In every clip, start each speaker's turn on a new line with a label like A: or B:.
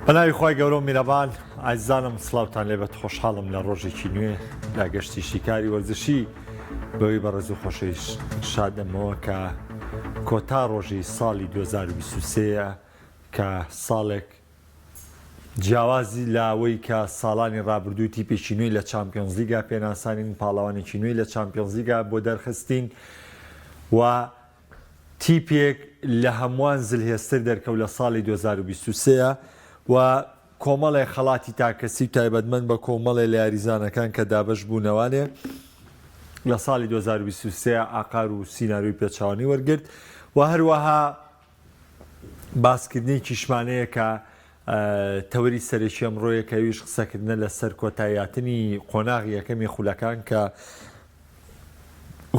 A: بەناوی خوای گەورە و میرەبان ئازیزانم سڵاوتان لێبێت خۆشحاڵم لە ڕۆژێکی نوێ لە گەشتی شیکاری وەرزشی بەوەی بەڕێز و خۆشەویست شادەمەوە کە کۆتا ڕۆژی ساڵی 2023 کە ساڵێک جیاوازی لەوەی کە ساڵانی ڕابردوو تیپێکی نوێی لە چامپیۆنزلیگا پێناسانین، پاڵەوانێکی نوێی لە چامپیۆنزلیگا بۆ دەرخستین و تیپێک لە هەمووان زلهێزتر دەرکەوت لە ساڵی 2023 و کۆمەڵێ خەڵاتی تاکەسی و تایبەتمەند بە کۆمەڵێ لە یاریزانەکان کە دابەش بوونەوانێ لە ساڵی 2023 ئاقار و سیناریۆی پێچەوانەی وەرگرت و هەروەها باسکردنێکیشمان هەیە کە تەوەری سەرەکی ئەمڕۆیە کە ئەویش قسەکردنە لەسەر کۆتاییهاتنی قۆناغی یەکەمی خولەکان کە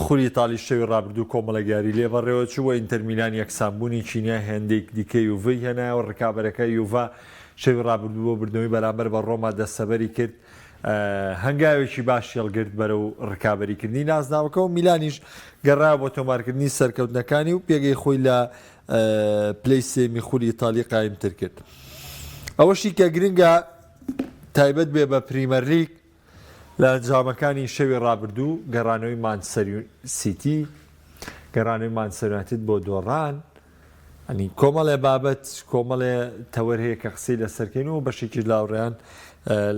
A: خولی ئیتاڵی شەوی ڕابردوو کۆمەڵێک یاری لێ بەڕێوەچوو و ئینتەر میلان یەکسانبوونی کینیا هێندێک دیکە یوڤەی هێنایەوە ڕکابەرەکە یوڤا شەوی ڕابردوو بۆ بردنەوەی بەرامبەر بە ڕۆما دەستەبەری کرد هەنگاوێکی باشی هەڵگرت بەرەو ڕکابەریکردنی نازناوەکە و میلانیش گەڕایەوە بۆ تۆمارکردنی سەرکەوتنەکانی و پێگەی خۆی لە پلەی سێیەمی خولی ئیتالی قایمتر کرد. ئەوەشی کە گرنگە تایبەت بێ بە پریمەرلیگ لە ئەنجامەکانی شەوی ڕابردوو گەڕانەوەی مانچستەر سیتی گەڕانەوەی مانچستەر یونایتد بۆ دۆڕان ئەنی کۆمەڵێ بابەت کۆمەڵێ تەوەر هەیە کە قسەی لەسەرکەین و بەشێکیش لاوڕێیان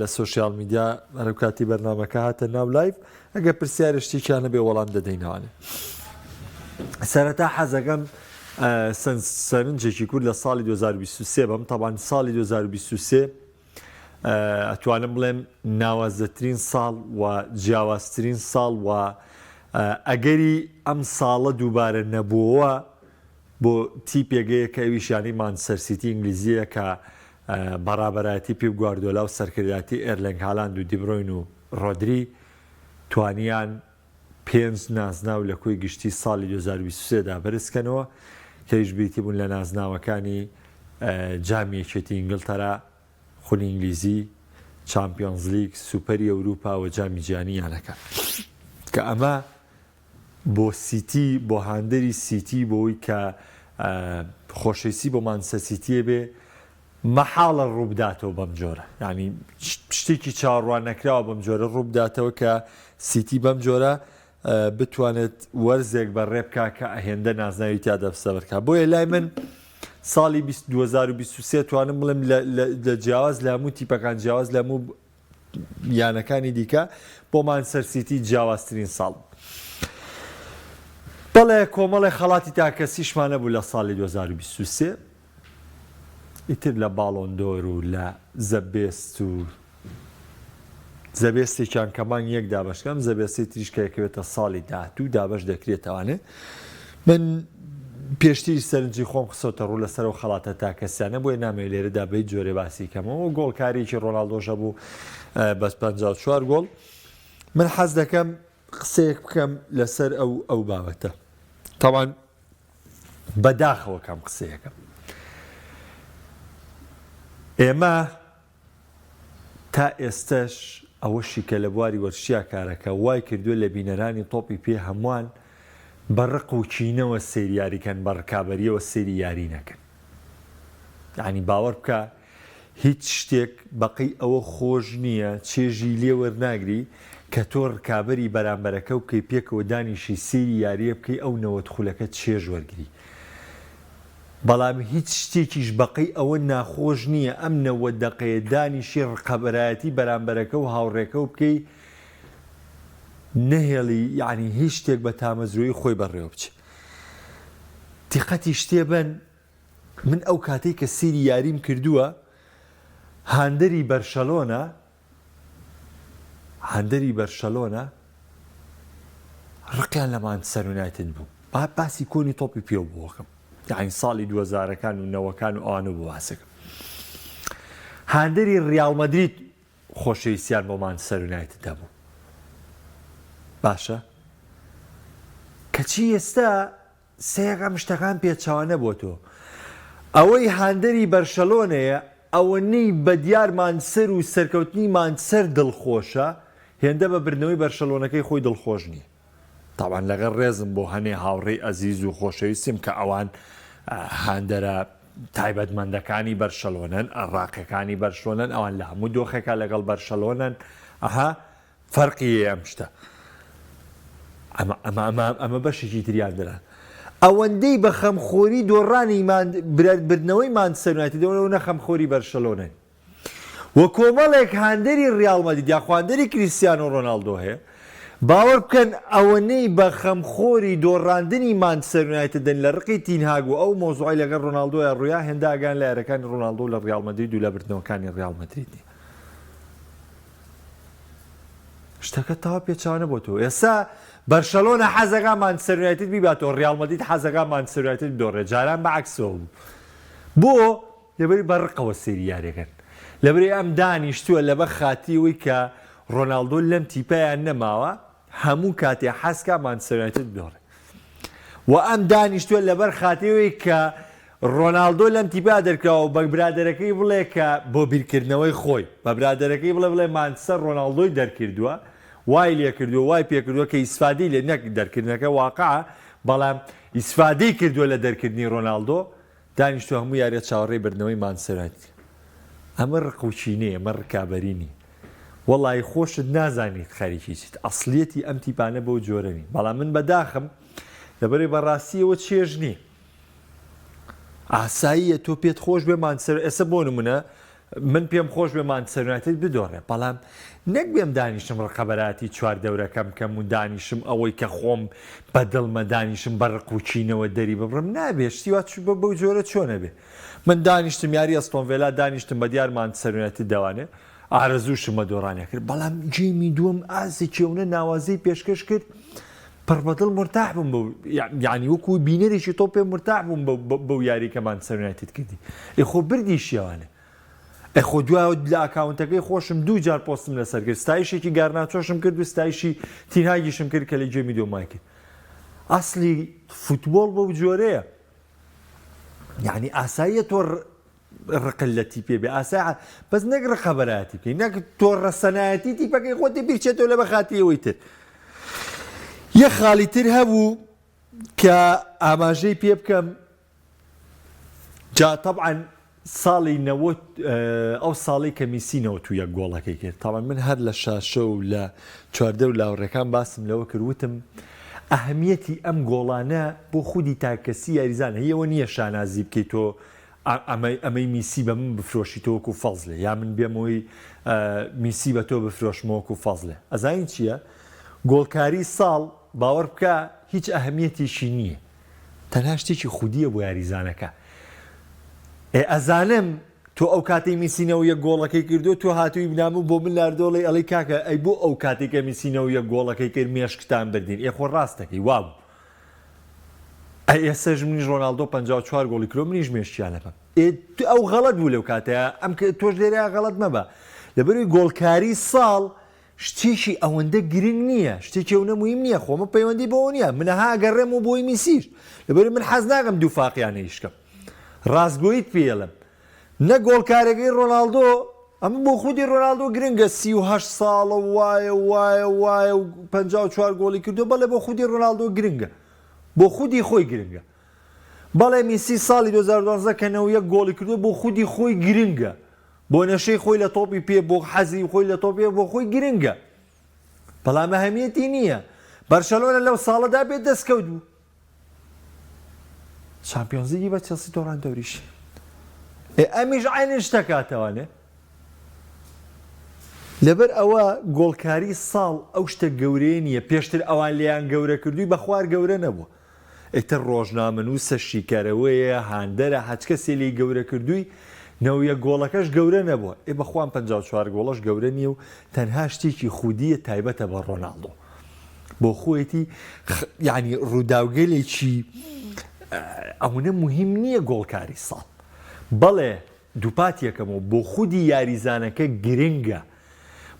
A: لە سۆشیال میدیا هەرو کاتی بەرنامەکە هاتە ناو live ئەگەر پرسیارە شتێکیان هەبێ وەڵام دەدەینەوانێ سەرەتا حەزەکەم سەرنجێکی کورت لە ساڵی 2023 بەم تەبان ساڵی 2023 ئەتوانم بڵێم ناوازەترین ساڵ و جیاوازترین ساڵ و ئەگەری ئەم ساڵە دووبارە نەبووەوە بۆ تیپێگەیە کە ئەویش یانەی مانچستەر سیتی ئینگلیزییە کە بە ڕابەرایەتی پیپ گواردیۆلا و سەرکردایەتی ئێرلێنگ هالاند و دیبرۆین و ڕۆدری توانیان پێنج نازناو لە کۆی گشتی ساڵی 2023 دا بەرزکەنەوە کە ئەویش بریتی بوون لە نازناوەکانی جامی یەکێتی ئینگلتەرا، خولی ئینگلیزی، چامپیۆنزلیگ، سوپەری ئەوروپا و جامی جیهانی یانەکان کە ئەمە بۆ سیتی بۆ هاندەری سیتی بۆی کە خۆشەویستی بۆ مانچستەر سیتیە بێ مەحاڵە ڕووبداتەوە بەم جۆرە یعنی شتێکی چاوەڕوان نەکراوە بەم جۆرە ڕووبداتەوە کە سیتی بەم جۆرە بتوانێت وەرزێک بە ڕێ بکا کە هێندە نازناوی تیا دەستەبەر کا بۆیە لای من ساڵی 2023 توانم بڵێم لە جیاواز لە هەموو تیپەکان جیاواز لە هەموو یانەکانی دیکە بۆ مانچستەر سیتی جیاوازترین ساڵ بوو. بەڵێ کۆمەڵێ خەڵاتی تاکەسیشمان هەبوو لە ساڵی 2023 ئیتر لە باڵۆن دۆر و لە زە بێست و زە بێستێکیان کە مانگ یەک دابەش کەم زە بێستی تریش کە یەکەوێتە ساڵی داهاتوو دابەش دەکرێتەوانێ من پێشتریش سەرنجی خۆم خستۆتە ڕوو لەسەر ئەو خەڵاتە تاکەسیانە بۆیە نامەوێت لێرەدا بە هیچ جۆرێ باسی کەمەوە گۆڵکاریی ڕۆناڵدۆش هەبوو بە 54 گۆڵ من حەز دەکەم قسەیەک بکەم لەسەر ئەو ئەو بابەتە تاوان بەداخەوە کەم قسەیەکەم ئێمە تا ئێستەش ئەوەشی کە لە بواری وەرزشیا کارەکە وای کردووە لە بینەرانی تۆپی پێ هەمووان بە ڕق و کینەوە سەیری یاری کەن بە ڕکابەریەوە سەیری یاری نەکەن یانی باوەڕ بکە هیچ شتێک بەقەی ئەوە خۆش نییە چێژی لێ وەرناگری کە تۆ ڕکابەری بەرامبەرەکە بکەی پێکەوە دانیشی سەیری یاریە بکەی ئەو 90 خولەکە چێژ وەرگری بەڵام هیچ شتێکیش بەقەی ئەوە ناخۆش نییە ئەم 90 دەقەیە دانیشی ڕقەبەرایەتی بەرامبەرەکە و هاوڕێکەو بکەی نەهێڵی یەعنی هیچ شتێک بە تامەزرۆیی خۆی بەڕێوە بچێ دیقەتی شتێ بەن من ئەو کاتەی کە سەیری یاریم کردووە هاندەری بەرشەلۆنە هاندەری بەرشەلۆنە ڕقیان لە مانچستەر یونایتد بوو با باسی کۆنی تۆپی پێ بووەکەم یعنی ساڵی دووەزارەکان و نەوەکان و ئەوانە بۆ باسەکەم هاندەری ڕیاڵ مەدرید خۆشەویستیان بۆ مانچستەر یونایتد هەبوو باشە کەچی ئێستا سەیەکەم شتەکان پێچەوانە بۆتەوە ئەوەی هاندەری بەرشەلۆنەیە ئەوەنەی بەدیار مانچسەر و سەرکەوتنی مانچسەر دڵخۆشە هێندە بە بردنەوەی بەرشەلۆنەکەی خۆی دڵخۆش نییە تاوان لەگەڵ ڕێزم بۆ هەنێ هاوڕێی ئەزیز و خۆشەویستیم کە ئەوان هاندەرە. تایبەتمەندەکانی بەرشەلۆنەن، ڕاقەکانی بەرشلۆنەن، ئەوان لە هەموو دۆخێکا لەگەڵ بەرشەلۆنەن. ئەها فەرقی هەیە ئەم شتە. ئەمە ئەمە ئەمە ئەمە بەشێکی تریان دران. ئەوەندەی بە خەمخۆری دۆڕانی مان بردنەوەی مانچستەر یونایتد ئەوەنە خەمخۆری بەرشەلۆنەن. و کۆمەڵێک هاندەری ڕیاڵ مەدرید یاخۆ هاندەری کریستیانۆ ڕۆناڵدۆ هەیە باوەڕ بکەن ئەوەنەی بە خەمخۆری دۆڕاندنی مانچستەر یونایتدن لە ڕقی تین هاگ و ئەو مەوزوعەی لەگەڵ ڕۆناڵدۆیا ڕوویا هێندە ئاگایان لە یاریەکانی ڕۆناڵدۆ و لە ڕیاڵ مەدرید و لە بردنەوەکانی ڕیاڵ مەدرید نیە. شتەکە تەواو پێچەوانە بۆتەوە ئێستا بەرشەلۆنە حەزەکا مانچستەر یونایتد بیباتەوە ڕیاڵ مەدرید حەزەکا مانچستەر یونایتد بدۆڕێ جاران بە عەکسەوە بوو بۆ لەبەری بە ڕقەوە سەیری یاریەکەن لەبەری ئەم دانیشتووە لەبە خاتری ئەوەی کە ڕۆناڵدۆ لەم تیپەیان نەماوە هەموو کاتێ حەزکا مانچستەر یونایتد بدۆڕێ و ئەم دانیشتووە لەبەر خاتری ئەوەی کە ڕۆناڵدۆ لەم تیپە دەرکراوە بە برادەرەکەی بڵێ کە بۆ بیرکردنەوەی خۆی بە برادەرەکەی بڵێ بڵێ مانچستەر ڕۆناڵدۆی دەرکردووە وای لێکردووە وای پێکردووە کە ئیسفادەی لێ نەک دەرکردنەکە واقعە بەڵام ئیسفادەی کردووە لە دەرکردنی ڕۆناڵدۆ دانیشتووە هەموو یاریە چاوەڕێی بردنەوەی مانچستەر یونایتد ئەمە ڕق و کینەیە ئەمە ڕکابەری نیە وەڵایی خۆشت نازانیت خەریکی چیت ئەسڵیەتی ئەم تیپانە بەو جۆرە نین بەڵام من بەداخم لەبەرەی بەڕاستی ئەوە چێژ نیە ئاساییە تۆ پێت خۆش بێ مانچستەر ئێستا بۆ نمونە من پێم خۆش بێ مانچستەر یونایتد بدۆڕێ بەڵام نەک بێم دانیشم ڕقەبەراتی چوار دەورەکەم کەم و دانیشم ئەوەی کە خۆم بە دڵمە دانیشم بە ڕق و کینەوە دەری ببڕم نابێ شتی وا بەو جۆرە چۆنە بێ من دانیشتم یاری ئەستۆن ڤێلا دانیشتم بە دیار مانچستەر یونایتد دەوانێ ئارەزووشم بە دۆڕانێ کرد بەڵام game ی دووەم ئازێکی ئەونە ناوازەی پێشکەش کرد پڕ بەدڵ مرتاح بووم بەو یعنی وەکو بینەرێکی تۆپ پێ مرتاح بووم بەو یاری کە مانچستەر یونایتد کردی ئێ خۆ بردیشیەوانێ ئێ خۆ دوای لە account ەکەی خۆشم دوو جار پۆستم لەسەر کرد ستایشێکی گارناچۆشم کرد و ستایشی تینهاگیشم کرد کە لە game ی دووەم وای کرد ئەسلی فوتبۆڵ بەو جۆرەیە یعنی ئاساییە تۆ ڕقت لە تیپێ بێ ئاسایە بەس نەک ڕقەبەرایەتی بکەی نەک تۆ ڕەسەنایەتی تیپەکەی خۆتی بیرچێتەوە لە بەخاتی ئەوەی تر یە خاڵی تر هەبوو کە ئاماژەی پێ بکەم جا طبعا ساڵی نەوەت ئەو ساڵی کە میسی 91 گۆڵەکەی کرد تاوان من هەر لە شاشە و لە چواردە و لاوڕێکان باسم لەوە کرد وتم ئەهمیەتی ئەم گۆڵانە بۆ خودی تاکەسی یاریزان هەیەوە نییە شانازی بکەیت تۆ ئەمەی ئەمەی میسی بە من بفرۆشیتەوە وەکو فەزلێ یا من بێمەوەی میسی بە تۆ بفرۆشمەوە وەکو فەزلێ ئەزانین چییە گۆڵکاری ساڵ باوەڕ بکە هیچ ئەهمیەتێکی نییە تەنها شتێکی خودیە بۆ یاریزانەکە ئێ ئەزانم تۆ ئەو کاتەی میسی 91 گۆڵەکەی کردو تۆ هاتووی بنام و بۆ من ناردۆڵی ئەڵی کاکە ئەی بۆ ئەو کاتێک کە میسی 91 گۆڵەکەی کرد مێشکتان بردین ئێ خۆ ڕاستەکەی وابوو ئەی ئێستاش منیش ڕۆناڵدۆ 54 گۆڵی کرۆ منیش مێشکیان ئەبەم ئێ ئەو غەڵەت بوو لەو کاتەیە ئەم تۆش لێرەیا غەڵەت مەبە لەبەروی گۆڵکاری ساڵ شتێکی ئەوەندە گرنگ نییە شتێکی ئەونە موهیم نییە خۆمە پەیوەندی بەوە نییە منەها ئەگەڕێم و بۆی میسیش لەبەری من حەز ناکەم دوو فاقیانە ئیشکەم ڕاستگۆیت پێڵم نە گۆڵکارەکەی ڕۆناڵدۆ ئەمە بۆ خودی ڕۆناڵدۆ گرنگە 38 ساڵە و وایە و وایە و وایە و 54 گۆڵی کردو بەڵێ بۆ خودی ڕۆناڵدۆ گرنگە بۆ خودی خۆی گرنگە بەڵێ میسی ساڵی 2012 کە 91 گۆڵی کردو بۆ خودی خۆی گرنگە بۆ نەشەی خۆی لە تۆپی پێ بۆ حەزی خۆی لە تۆپی بۆ خۆی گرنگە بەڵام ئەهمیەتی نییە بەرشەلۆنە لەو ساڵەدا بێ دەستکەوت بوو چامپیۆنزلیگی بە چێڵسی دۆڕان دەوریش ئێ ئەمیش عینی شتەکاتەوانێ لەبەر ئەوە گۆڵکاری ساڵ ئەو شتە گەورەیە نییە پێشتر ئەوان لێیان گەورە کردووی بەخوار گەورە نەبووە ئیتر ڕۆژنامەنووسە شیکەرەوەیە هاندەرە هەچ کەسێ لێی گەورە کردووی نەویە گۆڵەکەش گەورە نەبووە ئێ بەخوام 54 گۆڵەش گەورە نییە و تەنها شتێکی خودیە تایبەتە بە ڕۆناڵدۆ بۆ خۆیەتی یعنی ڕووداوگەلێکی ئەوەنە مهم نییە گۆڵکاری ساڵ بەڵێ دووپات یەکەمەوە بۆ خودی یاریزانەکە گرنگە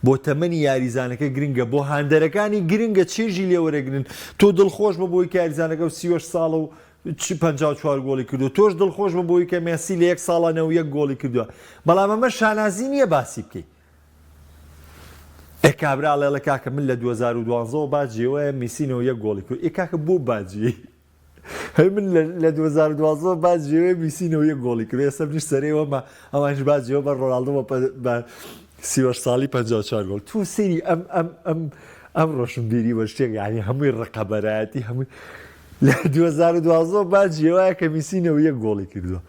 A: بۆ تەمەنی یاریزانەکە گرنگە بۆ هاندەرەکانی گرنگە چێژی لێوەرەگرن تۆ دڵخۆش بە بۆی کە یاریزانەکە و 38 ساڵە و 54 گۆڵی کردو تۆش دڵخۆش بە بۆی کە مێسی لە یەک ساڵانە و یەک گۆڵی کردووە بەڵام ئەمە شانازی نییە باسی بکەیت ئێ کابرا ئەڵێ کاکە من لە 2012 وە باجیەوەیە میسی 91 گۆڵی کرد ئێ کاکە بۆ باجی؟ هەی من لە 2012 باجیەوەی میسی 91 گۆڵی کرد ئێستا منیش سەرەی وەمە ئەوانیش باجیەوە بە ڕۆناڵدۆ بە 38 ساڵی 54 گۆڵ تو سەیری ئەم ئەم ئەم ئەم ڕۆشنبیری وە شتێک یعنی هەمووی ڕقەبەرایەتی هەمووی لە 2012 باجیەوە کە میسی 91 گۆڵی کردووە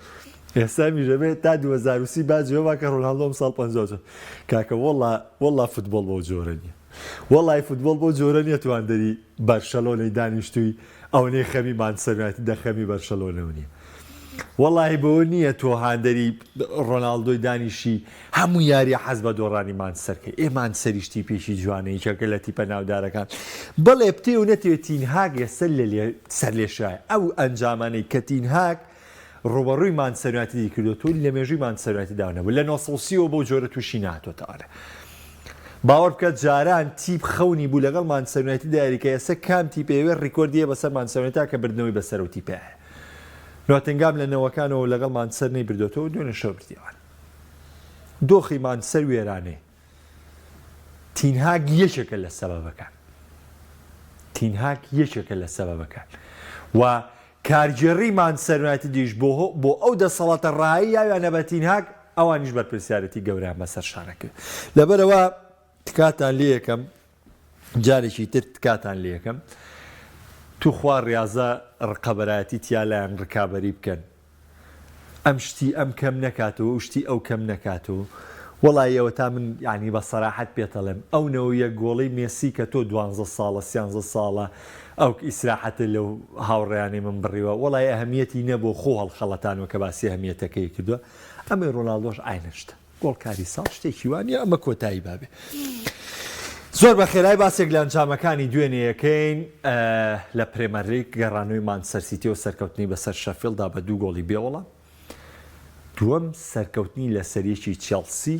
A: ئێستا میژەبێت تا 2030 باجیەوە کە ڕۆناڵدۆ ئەم ساڵ 54 کاکە وەڵا وەڵا فوتبۆڵ بەو جۆرە نییە وەڵای فوتبۆڵ بەو جۆرە نییە تواندەری بەرشەلۆنەی دانیشتووی ئەوەنەی خەمی مانچستەر یونایتد دە خەمی بەرشەلۆنەوە نییە وەڵاهی بەوە نییە تۆ هاندەری ڕۆناڵدۆی دانیشی هەموو یاریە حەز بە دۆڕانی مانچستەر کەی ئێ مانچستەریش تیپێکی جوانە یەکێکە لە تیپە ناودارەکان بەڵێ بتێ و نەتێ تینهاگ ئێستا لە لێ سەرلێشایە ئەو ئەنجامانەی کە تینهاگ ڕووبەڕووی مانچستەر یونایتدی کردووە تۆ لە مێژووی مانچستەر یونایتددا نەبوو لە 930 ەوە بەو جۆرە تووشی نەهاتۆتەوە باوەڕ بکە جاران تیپ خەونی بوو لەگەڵ مانچستەر یونایتد یاری کە ئێستا کام تیپ ئەیەوێت ڕیکۆردی هەیە بەسەر مانچستەر یونایتد کە بردنەوەی بەسەر ئەو تیپە هەیە نۆتنگام لە نەوەکانەوە لەگەڵ مانچستەر نەیبردۆتەوە دوێنێ شەو بردیەوە دۆخی مانچستەر وێرانەیە تینهاگ یەکێکە لە سەبەبەکان تینهاگ یەکێکە لە سەبەبەکان و کارگێڕی مانچستەر یونایتدیش بۆ بۆ ئەو دەسەڵاتە ڕایی یاویانە بە تینهاگ ئەوانیش بەرپرسیارێتی گەورەیان بەسەر شانە کرد لەبەرئەوە تکاتان لێیەکەم جارێکی تر تکاتان لێیەکەم توخوا ڕیازە ڕقەبەرایەتی تیا لایان ڕکابەری بکەن ئەم شتی ئەم کەم نەکاتەوە و شتی ئەو کەم نەکاتەوە وەڵایی ئەوەتا من یانی بە سەراحەت پێتەڵێم ئەو 91 گۆڵەی مێسی کە تۆ دوانزە ساڵە سیانزە ساڵە ئەو ئیسراحەتە لەو هاوڕێیانەی من بڕیوە وەڵای ئەهمیەتی نەبوو خۆ هەڵخەڵەتانوە کە باسی ئەهمیەتەکەی کردووە ئەمەی ڕۆناڵدۆش عەینەن شتە گۆڵکاری ساڵ شتێکی وا نییە ئەمە کۆتایی بابێ زۆر بە خێرای باسێک لە ئەنجامەکانی دوێنێیەکەین لە پرێمەرلیگ گەڕانەوەی مانچستەر سیتی و سەرکەوتنی بەسەر شەفیڵدا بە دوو گۆڵی بێوەڵام دووەم سەرکەوتنی لەسەریەکی چێڵسی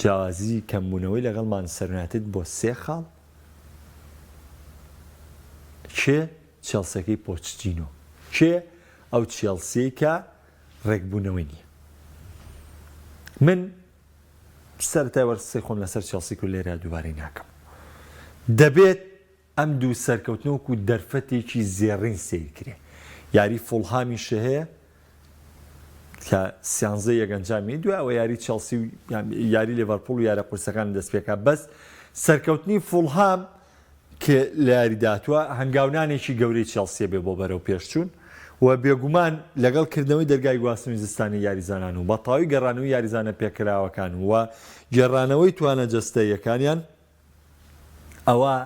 A: جیاوازی کەمبوونەوەی لەگەڵ مانچستەر یونایتد بۆ سێ خاڵ کێ چێڵسیەکەی پۆچتینۆ کێ ئەو چێڵسیەی کە ڕێکبوونەوەی نییە من سەرەتای وەرز قسەی خۆم لەسەر چێڵسی کرد لێرە دووبارەی ناکەم دەبێت ئەم دوو سەرکەوتنە وەکو دەرفەتێکی زێڕین سەیر کرێ یاری فوڵهامیش هەیە کە سیانزە یەک ئەنجامی دوای ئەوە یاری چێڵسی و یاری لێڤەرپوڵ و یارە قورسەکان دەست پێکا بەس سەرکەوتنی فوڵهام کە لە یاری داهاتووە هەنگاونانێکی گەورەی چێڵسیە بێ بۆ بەرەو پێشچوون و بێگومان لەگەڵ کردنەوەی دەرگای گواستنەوەی زستانی یاریزانان و بەتەواوی گەڕانەوەی یاریزانە پێکراوەکان و گێڕانەوەی توانا جەستەییەکانیان ئەوا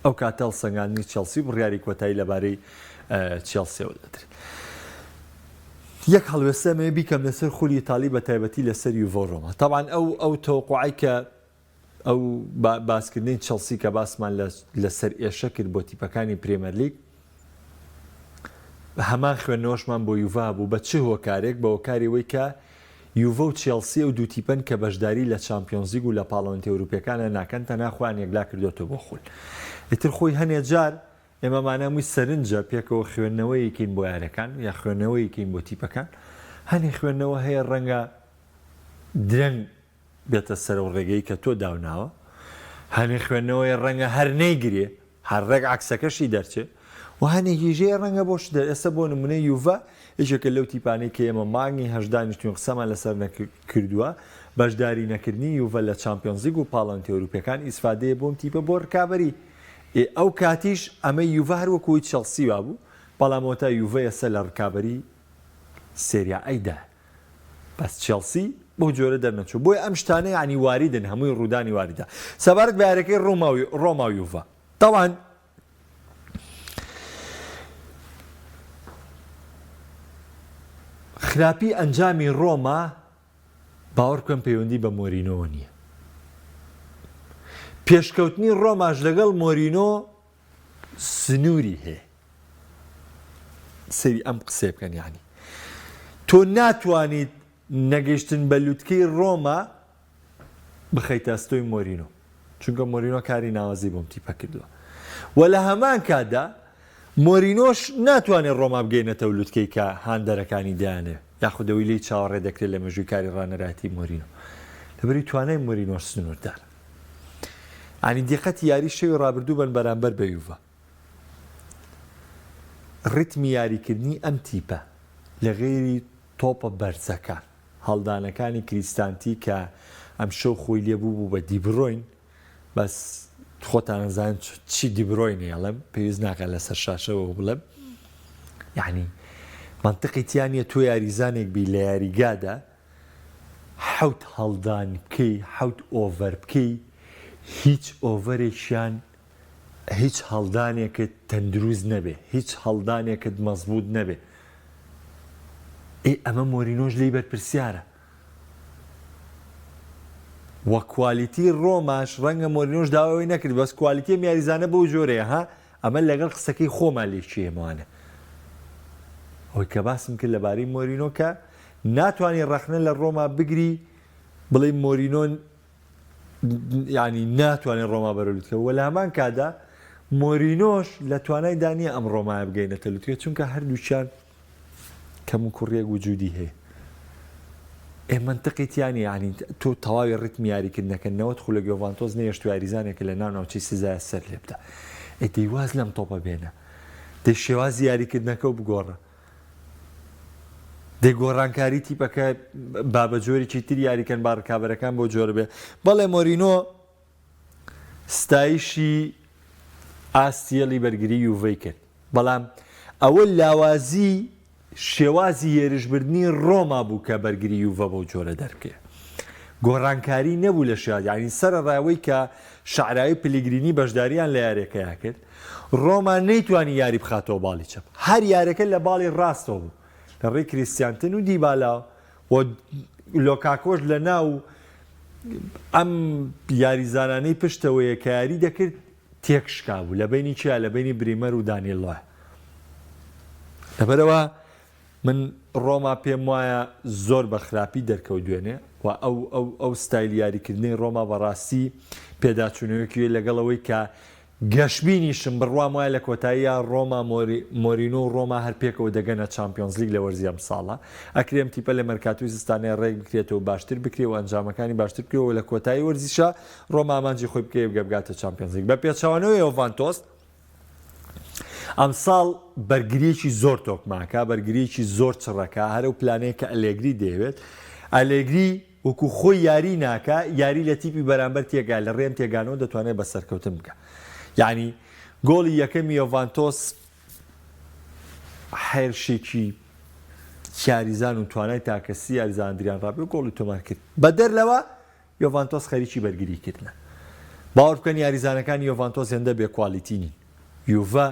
A: ئەو کاتە هەڵسەنگاندنی چێڵسی و بڕیاری کۆتایی لەبارەی چێڵسیەوە دەدرێت. یەک هەڵوێستە ئەمەوێ بیکەم لەسەر خولی ئیتالی بە تایبەتی لەسەر یوڤۆ ڕۆما تەبعەن ئەو ئەو تەوەقوعەی کە ئەو باسکردنەی چێڵسی کە باسمان لە سەرئێشە کرد بۆ تیپەکانی پرێمەرلیگ هەمان خوێندنەوەشمان بۆ یوڤا بوو بە چ هۆکارێک بە هۆکاری ئەوەی کە یوڤە و چێڵسی ئەو دوو تیپەن کە بەشداری لە چامپیۆنزلیگ و لە پاڵەوانێتیە ئەوروپیەکانە ناکەن تەنها خۆیان یەکلا کردۆتەوە بۆ خول ئیتر خۆی هەنێ جار ئێمە مانامووی سەرنجە پێکەوە خوێندنەوەیەکین بۆ یارەکان یا خوێندنەوەیەکین بۆ تیپەکان هەنێ خوێندنەوە هەیە ڕەنگە درەنگ بێتە سەر ئەو ڕێگەی کە تۆ داوناوە هەنێ خوێندنەوەی ڕەنگە هەر نەیگرێ هەر ڕێک عەکسەکەشی دەرچێ و هەنێکیش هەیە ڕەنگە بۆش دەر ئێستا بۆ نمونە یوڤا یەکێکە لەو تیپانەی کە ئێمە مانگی هەشت دانیشتوین قسەمان لەسەر نەکردووە بەشداری نەکردنی یوڤا لە چامپیۆنزلیگ و پاڵەوانێتی ئەوروپیەکان ئیسفادەیە بۆم تیپە بۆ ڕکابەری ئێ ئەو کاتیش ئەمە یوڤا هەر وەکو چێڵسی وابوو بەڵام ئەوەتا یوڤا ئێستا لە ڕکابەری سێریا ئەیدا بەس چێڵسی بەو جۆرە دەرنەچوو بۆیە ئەم شتانە یانی واریدن هەمووی ڕوودانی واریدە سەبارەت بە یاریەکەی ڕۆما و ڕۆما و یوڤا تەوان خراپی ئەنجامی ڕۆما باوەڕ بکەن پەیوەندی بە مۆرینۆوە نییە پێشکەوتنی ڕۆماش لەگەڵ مۆرینۆ سنووری هەیە سەیری ئەم قسەیە بکەن یانی تۆ ناتوانیت نەگەیشتن بە لوتکەی ڕۆما بخەیتە ئەستۆی مۆرینۆ چونکە مۆرینۆ کاری ناوازەی بۆم تیپە کردووە و لە هەمان کاتدا مۆرینۆش ناتوانێت ڕۆما بگەینێتەوە لوتکەی کە هاندەرەکانی دەیانەوێت یاخود ئەوەی لێی چاوەڕێ دەکرێت لە مێژووی کاری ڕانەرایەتی مۆرینۆ لەبەری توانای مۆرینۆش سنووردارە ئانی دیقەتی یاری شەوی ڕابردوو بن بەرامبەر بە یوڤا. ڕیتمی یاریکردنی ئەم تیپە لە غەیری تۆپە بەرزەکان، هەڵدانەکانی کریستانتی کە ئەمشەو خۆی لێ بوو بوو بە دیبرۆین، بەس خۆتان ئەزانن چی دیبرۆینی ئەڵێم پێویست ناکات لەسەر شاشەوە بڵێم یعنی منطقی تیا نییە تۆ یاریزانێک بی لە یاریگادا حەوت هەڵدان بکەی حەوت ئۆڤەر بکەی هیچ ئۆڤەرێکیان هیچ هەڵدانێکت تەندروست نەبێ هیچ هەڵدانێکت مەزبوط نەبێ ئێ ئەمە مۆرینۆش لێی بەرپرسیارە وە کوالیتی ڕۆماش ڕەنگە مۆرینۆش داوای ئەوەی نەکرد بەس کوالیتی ئەم یاریزانە بەو جۆرەیە ها ئەمە لەگەڵ قسەکەی خۆمان لێکی ئێمەوانە ئەوەی کە باسم کرد لەبارەی مۆرینۆ کە ناتوانانی ڕەخنە لە ڕۆما بگری بڵێ مۆرینۆ ینی ناتوانێت ڕۆما بەرە لوتکە وە لە هەمان کادا مۆرینۆش لە توانایدا نییە ئەم ڕۆمایە بگەینەتە لوتکە چونکە هەردووکیان کەموکوڕیەک وجودی هەیە ئێ مەنتقی تیا نیە یانی تۆ تەواوی ڕیتمی یاریکردنەکە 90 خولەک یۆڤانتۆس نەیەشت و یاریزانێکە لە ناو ناوچەی سزایە سەر لێ بدە ئێ دەی واز لەم تۆپە بێنە دەی شێوازی یاریکردنەکە و بگۆڕە دەی گۆڕانکاری تیپەکە با بە جۆرێکی تر یاریکەن با ڕکابەرەکان بۆ جۆرە بێ بەڵێ مۆرینۆ ستایشی ئاستی هێڵی بەرگری یوڤەی کرد، بەڵام ئەوە لاوازی شێوازی هێرشبردنی رۆما بوو کە بەرگری یوڤە بەو جۆرە دەربکەوێت. گۆڕانکاری نەبوو لە شێواز، یانی سەرەڕای ئەوەی کە شەعراوی پلیگرینی بەشدارییان لە یارییەکەیا کرد، رۆما نەیتوانی یاری بخاتەوە باڵی چەپ، هەر یارییەکە لە باڵی راستەوە بوو لە رێی کریستیانتن و دیبالاوە و لۆکاکۆش لە ناو ئەم یاریزانانەی پشتەوەیە کە یاری دەکرد تێکشکابوو لە بەینی کیا لە بەینی بریمەر و دانیلۆ لەبەرەوە من ڕۆما پێم وایە زۆر بە خراپی دەرکەوت دوێنێ و ئەو ئەو ئەو ستایل یاریکردنەی ڕۆما بەڕاستی پێداچوونەوەکی لەگەڵەوەی کە گەشبینیشم، بڕوام وایە لە کۆتاییا ڕۆما مۆرینۆ و ڕۆما هەر پێکەوە دەگەنە چامپیۆنزلیگ لە وەرزی ئەمساڵا. ئەکرێ ئەم تیپە لە مێرکاتۆی زستانەیە ڕێک بکرێتەوە و باشتر بکرێ و ئەنجامەکانی باشتر بکرێ و لە کۆتایی وەرزیشا ڕۆما ئامانجی خۆی بکەوێ بگە بگاتە چامپیۆنزلیگ. بە پێچەوانەوە یۆڤانتۆس ئەمساڵ بەرگرییەکی زۆر تۆکماکە، بەرگرییەکی زۆر چڕەکە، هەر ئەو پلانەیە کە ئەلێگری دەیەوێت. ئەلێگری وەکو خۆی یاری ناکا یاری لە تیپی بەرامبەر تێگا لە ڕێم تێگانەوە دەتوانێت بە سەرکەوتن بگا یعنی گۆڵی یەکەمی یۆڤانتۆس هێرشێکی یاریزان و توانای تاکەسی یاریزان ئەدریان ڕابیۆ گۆڵی تۆمار کرد بەدەر لەوە یۆڤانتۆس خەریکی بەرگری کردنە باوەڕ بکەن یاریزانەکانی یۆڤانتۆس هێندە بێ کوالیتی نین یوڤە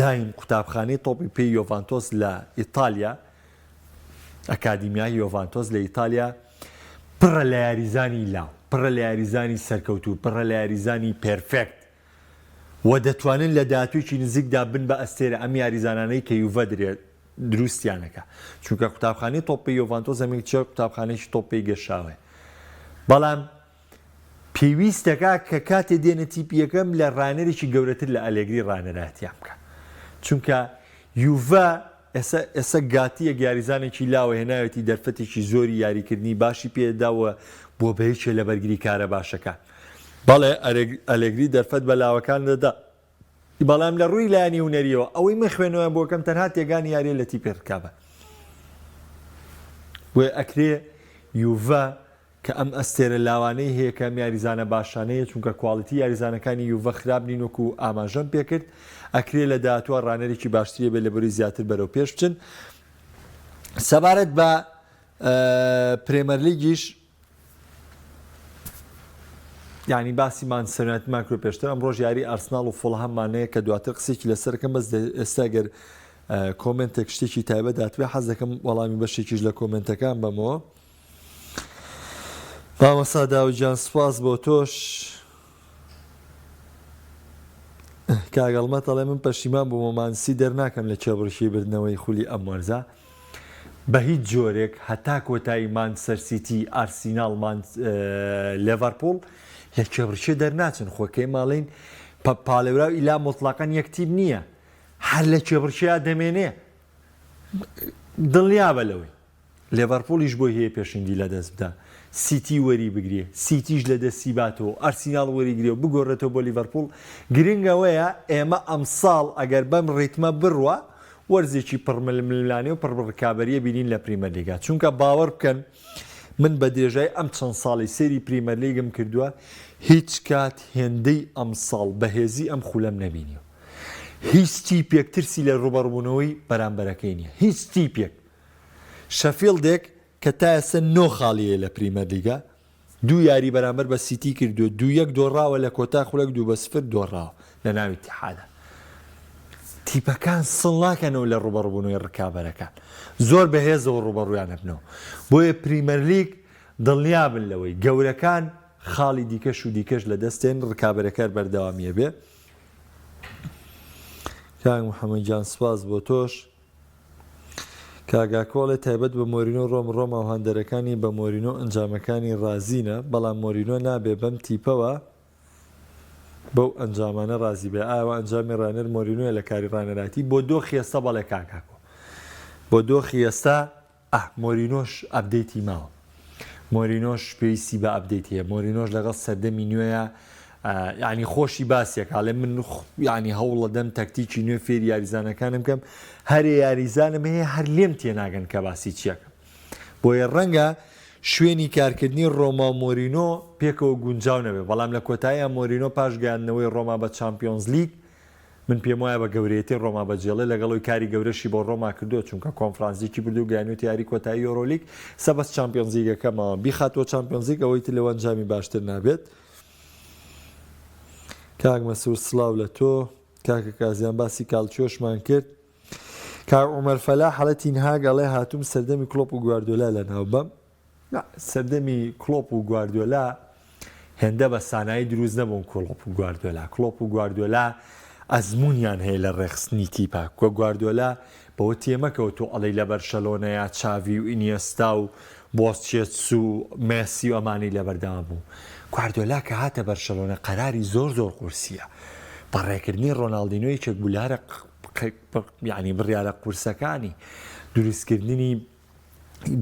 A: دایم قوتابخانەی تۆپی پێی یۆڤانتۆس لە ئیتالیا ئەکادیمیای یۆڤانتۆس لە ئیتالیا پڕە لە یاریزانی لاو، پڕە لە یاریزانی سەرکەوتوو، پڕە لە یاریزانی perfect و دەتوانن لە داهاتوویەکی نزیکدا بن بە ئەستێرە ئەم یاریزانانەی کە یوڤە دروستیانەکا چونکە قوتابخانەی تۆپی یۆڤانتۆس هەمیشە قوتابخانەیەکی تۆپی گەشاوەیە بەڵام پێویست دەکا کە کاتێ دێنە تیپی یەکەم لە ڕانەرێکی گەورەتر لە ئەلێگری ڕانەرایەتیان بکا چونکە یوڤە ئێسە ئێسە گاتیەک یاریزانێکی لاوە هێناوێتی دەرفەتێکی زۆری یاریکردنی باشی پێدا و بۆ بە یەکێ لە بەرگری کارە باشەکان بەڵێ ئەلێگری دەرفەت بە لاوەکان دەدا بەڵام لە ڕووی لایەنی هونەریەوە ئەوەی من خوێنەوەیان بۆ کەم تەنها تێگانی یاریە لە تیپی ڕکابە بۆیە ئەکرێ یوڤە کە ئەم ئەستێرە لاوانەی هەیە کە ئەم یاریزانە باشانەیە چونکە کواڵیتی یاریزانەکانی یوڤە خراپ نین وەکو ئاماژەم پێکرد ئەکرێ لە داهاتووە ڕانەرێکی باشتری هەبێت لەبەری زیاتر بەرەو پێش بچن سەبارەت بە پرێمەرلیگیش یعنی باسی مانچستەر یونایتدمان کرد پێشتر ئەمڕۆژ یاری ئارسناڵ و فوڵهاممان هەیە کە دواتر قسێکی لەسەرەکەم بەس ئێستا گەر کۆمنتێک شتێکی تایبەت داتبێ حەز دەکەم وەڵامی بەشێکیش لە کۆمنتەکان بەمەوە مامۆستا داود گیان سوپاس بۆ تۆش. کاک هەڵمەت ئەڵێ من پەشیمان بووم و مانسی دەرناکەم لە کێبڕکێی بردنەوەی خولی ئەم وەرزە بە هیچ جۆرێک هەتا کۆتایی مانچستەر سیتی ئارسیناڵ مان لێڤەرپوڵ لە کێبڕکێ دەرناچن خۆکەی ماڵین پاڵێوراو ئیلا مطلقەن یەک تیپ نییە هەر لە کێبڕکێیا دەمێنێ دڵنیابە لەوەی لێڤەرپوڵیش بۆی هەیە پێشەنگی لەدەست بدا، سیتی وەری بگرێ، سیتیش لەدەستی باتەوە و ئارسیناڵ وەریگرێ و بگۆڕێتەوە بۆ لیڤەرپوڵ، گرنگ ئەوەیە ئێمە ئەمساڵ ئەگەر بەم ڕیتمە بڕوا وەرزێکی پڕ ململانێ و پڕ ڕکابەریە بینین لە پریمەرلیگا چونکە باوەڕ بکەن من بە درێژای ئەم چەند ساڵی سەیری پریمەرلیگم کردووە هیچ کات هێندەی ئەمساڵ بەهێزی ئەم خولەم نەبینیوە هیچ تیپێک ترسی لە ڕوبەڕبوونەوەی بەرامبەرەکەی نییە هیچ تیپێک شەفیڵدێک کە تا ئێستا نۆ خاڵی هەیە لە پریمەرلیگا دوو یاری بەرامبەر بە سیتی کردووە، دوو یەک دۆڕاوە لە کۆتا خولەک 2-0 دۆڕاوە لە ناو ئیتیحادا. تیپەکان سڵ ناکەنەوە لە ڕووبەڕووبوونەوەی ڕکابەرەکان، زۆر بەهێزەوە ڕووبەڕوویان ئەبنەوە. بۆیە پریمەرلیگ دڵنیابن لەوەی گەورەکان خاڵی دیکەش و دیکەش لەدەست دێن، ڕکابەرەکە هەر بەردەوامی ئەبێ. کاک محەمەد گیان سوپاس بۆ تۆش. کاک ئاکۆ ئەڵێ تایبەت بە مۆرینۆ ڕۆم ڕۆما و هاندەرەکانی بە مۆرینۆ ئەنجامەکانی ڕازینە بەڵام مۆرینۆ نابێ بەم تیپەوە بەو ئەنجامانە ڕازی بێ ئایا ئەنجامی ڕانەر مۆرینۆیە لە کاری ڕانەراتی بۆ دۆخی ئێستا بەڵێ کاک ئاکۆ بۆ دۆخی ئێستا ئا مۆرینۆش update ی ماوە مۆرینۆش پێویستی بە update هەیە مۆرینۆش لەگەڵ سەردەمی نوێیە یعنی خۆشی باسیەک ئاڵێ من یعنی هەوڵەدەم تەکتیکی نوێ فێری یاریزانەکانم کەم هەرێ یاریزانم هەیە هەر لێم تێناگەن کە باسی چیەکەم بۆیە ڕەنگە شوێنی کارکردنی ڕۆما و مۆرینۆ پێکەوە گونجاو نەبێ بەڵام لە کۆتاییان مۆرینۆ پاش گەیاندنەوەی ڕۆما بە چامپیۆنزلیگ من پێموایە بە گەورەیەتی ڕۆما بەجێڵێ لەگەڵ ئەوی کاری گەورەشی بۆ ڕۆما کردووە چونکە کۆنفرانسلیکی بردوو گەیانوێتە یاری کۆتایی یۆرۆلیگ سە بەس چامپیۆنزلیگەکە ماوە بیخاتەوە چامپیۆنزلیگ ئەوەی تر لەوە ئەنجامی باشتر نابێت. کاک مەسرور سڵاو لە تۆ کاکە کازیان باسی کالچۆشمان کرد کاک عومەر فەلاح ئەڵێ تینهاگ ئەڵێ هاتووم سەردەمی کڵۆپ و گواردیۆلا لەناو بەم نا سەردەمی کڵۆپ و گواردیۆلا هێندە بە سانایی دروست نەبوون کڵۆپ و گواردیۆلا کڵۆپ و گواردیۆلا ئەزمونیان هەیە لە ڕێخستنی تیپە کە گواردیۆلا بەوە تێمەکەوە تۆ ئەڵێی لە بەرشەلۆنەیا چاڤی و ئینیێستا و بۆسکێتس و مێسی و ئەمانەی لەبەردەما بوو گواردیۆلا کە هاتە بەرشەلۆنە قەراری زۆر زۆر قورسیە بەڕێکردنی ڕۆناڵدینۆ یەکێک بوو لە هەرە یعنی بڕیارە قورسەکانی دروستکردنی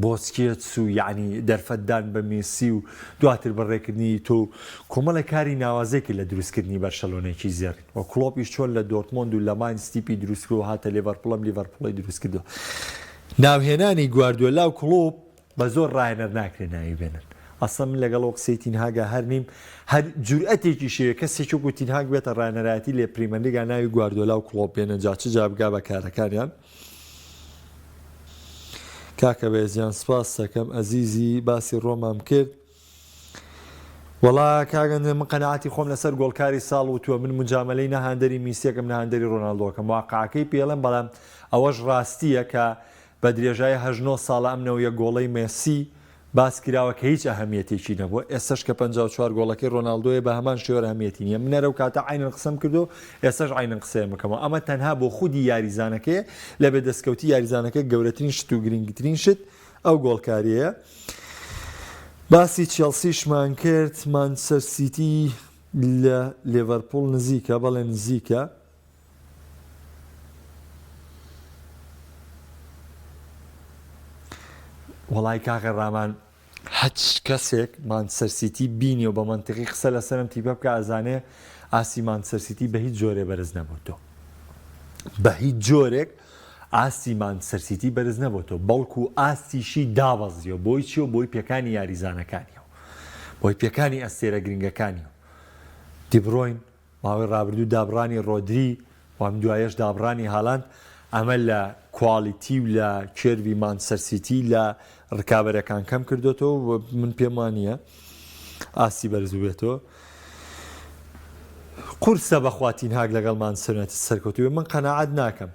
A: بۆسکێتس و یەعنی دەرفەت دان بە مێسی و دواتر بەڕێکردنی ئیتۆ و کۆمەڵێک کاری ناوازەی کرد لە دروستکردنی بەرشەلۆنەیەکی زێڕین و کڵۆپیش چۆن لە دۆرتمۆند و لە ماینز تیپی دروستکرد و هاتە لێڤەرپوڵ ئەم لیڤەرپوڵەی دروستکردووە. ناوهێنانی گواردیۆلا و کڵۆپ بە زۆر ڕاهێنەر ناکرێت ناوی بێنن. ئەسڵەن من لەگەڵ ئەو قسەی تینهاگا هەر نیم، هەر جورئەتێکیش هەیە کەسێکی وەکو تینهاگ بێتە ڕاهێنەرایەتی لە پریمەرلیگا ناوی گواردیۆلا و کڵۆپ بێنن جا چ جا بگا بە کارەکانیان. کاکە بەێزیان سپاست دەکەم ئەزیزی باسی ڕۆمام کرد وەڵا کاک ئەندرێ من قەناعەتی خۆم لەسەر گۆڵکاری ساڵ وتووە من مجامەلەی نە هاندەری میسیەکەم نە هاندەری ڕۆناڵدۆکەم واقعەکەی پێڵێم بەڵام ئەوەش ڕاستیە کە بە درێژای هەشت نۆ ساڵە ئەم نەوە گۆڵەی مێسی باس کراوە کە هیچ ئەهەمیەتێکی نەبووە، ئێستەش کە 54 گۆڵەکەی ڕۆناڵدۆیە بە هەمان شێوە ئەهمیەتی نییە، من هەر ئەو کاتە عەینەن قسەم کردووە و ئێستەش عەینەن قسەیەم بکەمەوە، ئەمە تەنها بۆ خودی یاریزانەکەیە، لە بێ دەستکەوتی یاریزانەکە گەورەترین شت و گرنگترین شت ئەو گۆڵکاریەیە. باسی چێڵسیشمان کرد، مانچستەر سیتی لە لێڤەرپوڵ نزیکە، بەڵێ نزیکە. وەڵای کاکە ڕامان هەچ کەسێک مانچستەر سیتی بینی و بە مەنتیقی قسە لەسەر ئەم تیپە بکە ئەزانێ ئاستی مانچستەر سیتی بە هیچ جۆرێ بەرز نەبۆتەوە بە هیچ جۆرێک ئاستی مانچستەر سیتی بەرز نەبۆتەوە بەڵکو ئاستیشی دابەزیوە بۆی چیەوە بۆی پێکانی یاریزانەکانیەوە بۆی پێکانی ئەستێرە گرنگەکانیەوە دیبرۆین ماوەی رابردوو دابڕانی رۆدری و ئەم دوایەش دابڕانی هالاند، ئەمە لە quality و لە curve ی مانچستەر سیتی لە رکابەرەکان کەم کردۆتەوە و من پێم وانییە ئاستی بەرز ببێتەوە. قورسە بەخوا تینهاگ لەگەڵ مانچستەر یونایتد سەرکەوتوو بێت، من قەناعەت ناکەم.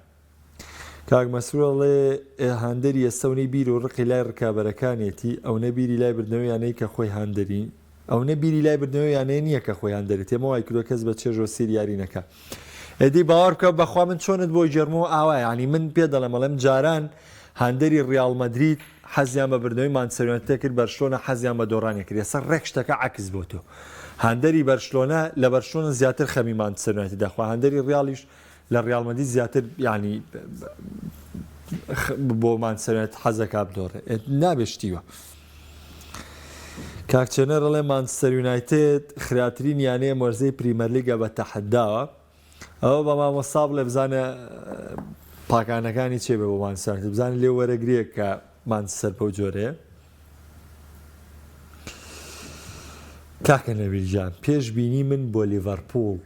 A: کاک مەسرور ئەڵێ هاندەری ئێستا ئەونەی بیر و ڕقی لای ڕکابەرەکانێتی ئەونە بیری لای بردنەوەی یانەی کە خۆی هاندەری ئەونە بیری لای بردنەوەی یانەیە نییە کە خۆی هاندەرێتی ئەمە وای کردوە کەس بە چێژەوە سەیری یاری نەکا ئێدی باوەڕ بکە بەخوا من چۆنت بۆ گێڕمەوە ئاوا یانی من پێ دەڵێم ئەڵێم جاران هاندەری ڕیاڵ مەدرید حەزیان بە بردنەوەی مانچستەر یونایتد کرد بەرشلۆنە حەزیان بە دۆڕانی کرد ئێستا ڕێک شتەکە عەکس بۆ تۆ هاندەری بەرشلۆنە لە بەرشلۆنە زیاتر خەمی مانچستەر یونایتد دەخوا هاندەری ڕیاڵیش لە ڕیاڵ مەدرید زیاتر یانی بۆ مانچستەر یونایتد حەزەکا بدۆڕێ نابێ شتی وا. کاک چێنەر ئەڵێ مانچستەر یونایتد خراپترین یانەیە مەرزەی پریمەرلیگە بە تەحەداوە ئەوە بە مامۆستا بڵێ بزانە. پاکانەکانی چێ بێ بۆ مانچستەر یونایتد بزانین لێ وەرەگرێ کە مانچستەر بەو جۆرەیە. کاکە نەبیل گیان پێش بینی من بۆ لیڤەرپوڵ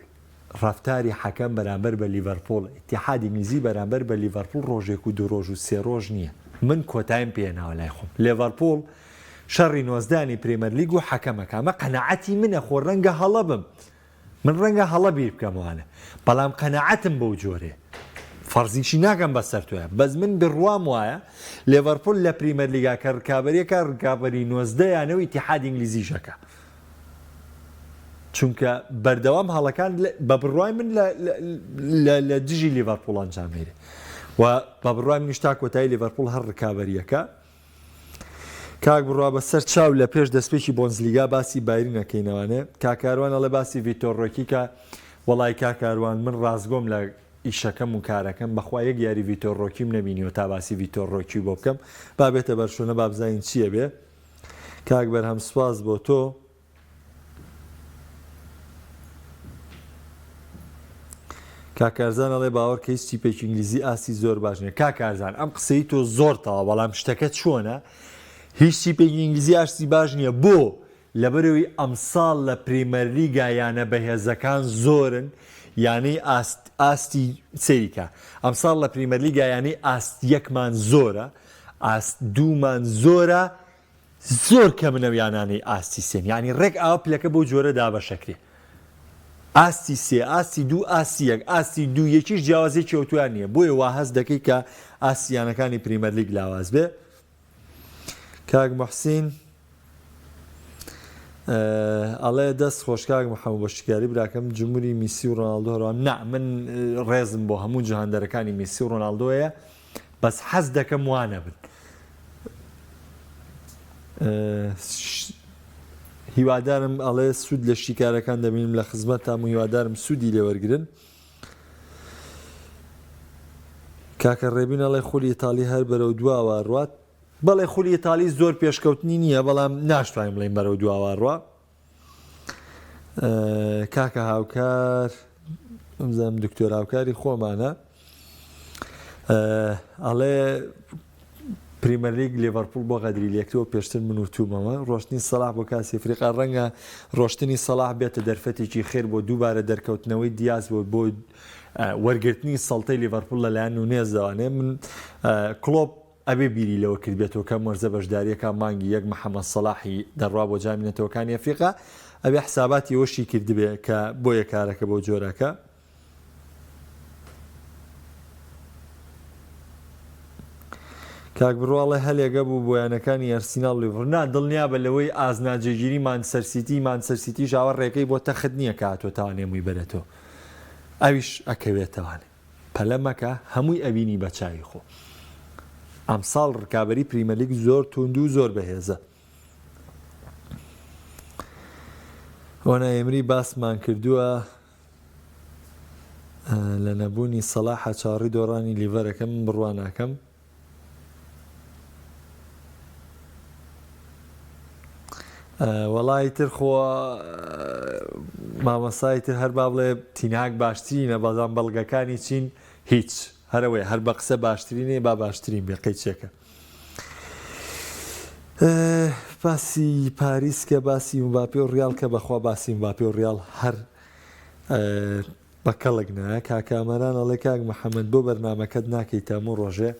A: ڕەفتاری حەکەم بەرامبەر بە لیڤەرپوڵ ئیتیحاد ئینگلیزی بەرامبەر بە لیڤەرپوڵ ڕۆژێک و دوو ڕۆژ و سێ ڕۆژ نییە من کۆتایم پێ هێناوە لای خۆم لێڤەرپوڵ شەڕی نۆزدانی پرێمەرلیگ و حەکەمەکە ئەمە قەناعەتی منە خۆ ڕەنگە هەڵە بم من ڕەنگە هەڵە بیر بکەمەوانە بەڵام قەناعەتم بەو جۆرەیە فەرزیشی ناکەم بەسەر تۆیا بەس من بڕوام وایە لێڤەرپوڵ لە پریمەرلیگا کە ڕکابەریەکە ڕکابەری 19 یانە و ئیتیحاد ئینگلیزیش ئەکا چونکە بەردەوام هەڵەکان بە بڕوای من لە دژی لیڤەرپوڵ ئەنجام میرێ و بە بڕوای منیش تا کۆتایی لیڤەرپوڵ هەر ڕکابەریەکە کاک بڕوا بە سەر چاو لە پێش دەستپێکی بۆندسلیگا باسی بایرن ئەکەینەوانێ کاک کاروان ئەڵێ باسی ڤیتۆر ڕۆکی کە وەڵای کاک کاروان من ڕاستگۆم لە ئیشەکەم و کارەکەم بەخوا یەک یاری ڤیتۆر ڕۆکیم نەبینیوە تا باسی ڤیتۆر ڕۆکی بۆ بکەم با بێتە بەرشۆنە با بزانین چییە بێ کاک بەرهەم سوپاس بۆ تۆ. کاک کارزان ئەڵێ باوەڕ کە هیچ تیپێکی ئینگلیزی ئاستی زۆر باش نییە کاک کارزان ئەم قسەی تۆ زۆر تەواو بەڵام شتەکە چۆنە هیچ تیپێکی ئینگلیزی ئاستی باش نییە بۆ لەبەرەوەی ئەمساڵ لە پریمەرلیگا یانە بەهێزەکان زۆرن یانەی ئاست ئاستی سەیریکە ئەمساڵ لە پریمەرلیگا یانەی ئاست یەکمان زۆرە ئاست دوومان زۆرە زۆر کەمن ئەو یانانەی ئاستی سێن یانی ڕێک ئاوا پلەکە بەو جۆرە دابەشەکرێ ئاستی سێ ئاستی دوو ئاستی یەک ئاستی دوو یەکیش جیاوازێکی ئەوتۆیان نییە بۆیە وا هەست دەکەی کە ئاستی یانەکانی پریمەرلیگ لاواز بێ کاک محسین ئەڵێ دەست خۆش کاک محەممەد بۆ شیکاری براکەم جمهوری میسی و ڕۆناڵدۆ هەروە نا من ڕێزم بۆ هەموو جەهاندەرەکانی میسی و ڕۆناڵدۆیە بەس حەز دەکەم وا نەبن. هیوادارم ئەڵێ سوود لە شیکارەکان دەبینم لە خزمەتتام و هیوادارم سوودی لێ وەرگرن. کاکە ڕێبین ئەڵێ خولی ئیتاڵی هەر بەرەو دواوە ڕوات. بەڵێ خولی ئیتاڵی زۆر پێشکەوتنی نییە بەڵام ناشتوانین بڵێین بەرەو دواوە ڕوا. کاکە هاوکار بزانم دکتۆر هاوکاری خۆمانە ئەڵێ پریمەرلیگ لێڤەرپوڵ بۆ غەدری لێکتەوە پێشتر من وتومەوە ڕۆشتنی سەلاح بۆ کاسی ئەفریقا ڕەنگە ڕۆشتنی سەلاح بێتە دەرفەتێکی خێر بۆ دووبارە دەرکەوتنەوەی دیاز بۆ بۆ وەرگرتنی سەڵتەی لیڤەرپوڵ لەلایەن نونێزەوانێ من کڵۆپ ئەبێ بیری لەوە کردبێتەوە کە ئەم وەرزە بەشدارییەکە مانگی یەک محەمەد سەڵاحی دەڕوا بۆ جامی نەتەوەکانی ئەفریقا، ئەبێ حساباتی ئەوەشی کردبێ کە بۆیە کارەکە بەو جۆرەکە. کاک بڕوا ئەڵێ هەلێک هەبوو بۆ یانەکانی ئەرسیناڵ و لیڤەرپوڵ، نا دڵنیابە لەوەی ئاست ناجێگیری مانچستەر سیتی، مانچستەر سیتیش ئاوا ڕێگەی بۆ تەخت نییە کە هاتووە تاوانێ مووی بەرێتەوە ئەویش ئەکەوێتەوانێ. پەلە مەکە هەمووی ئەبینی بە چاوی خۆ. ئەمساڵ ڕکابەری پریمەرلیگ زۆر توند و زۆر بەهێزە. ئۆنای ئێمری باسمان کردووە لە نەبوونی سەڵاحە چاوەڕی دۆڕانی لیڤەرەکەم من بڕوا ناکەم. وەڵا ئیتر خۆ مامۆستا ئیتر هەر با بڵێ تینهاک باشترینە بەڵام بەڵگەکانی چین هیچ هەرەوەی هەر بە قسە باشترینێ با باشترین بێ قەیچێکە باسی پاریس کە باسی مباپێ و ڕیاڵ کە بەخوا باسی مباپێ و ڕیاڵ هەر بە کەڵک نایە کاک کامەران ئەڵێ کاک محمد بۆ بەرنامەکەت ناکەیتە هەموو ڕۆژێ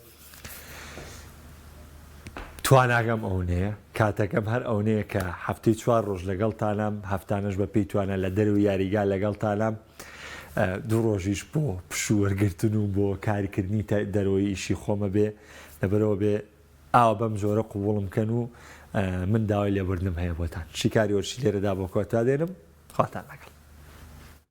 A: تواناکەم ئەونەیە کاتەکەم هەر ئەونەیە کە هەفتەی چوار ڕۆژ لەگەڵتانام هەفتانەش بە پێی توانا لە دەرەوەی یاریگا لەگەڵتانام دوو ڕۆژیش بۆ پشوو وەرگرتن و بۆ کارکردنی دەرەوەی ئیشی خۆمە بێ لەبەرەوە بێ ئاوا بەم جۆرە قوبوڵم کەن و من داوای لێبوردنم هەیە بۆتان شیکاری وەرشی لێرەدا بۆ کۆتا دێنم خواتان لەگەڵ.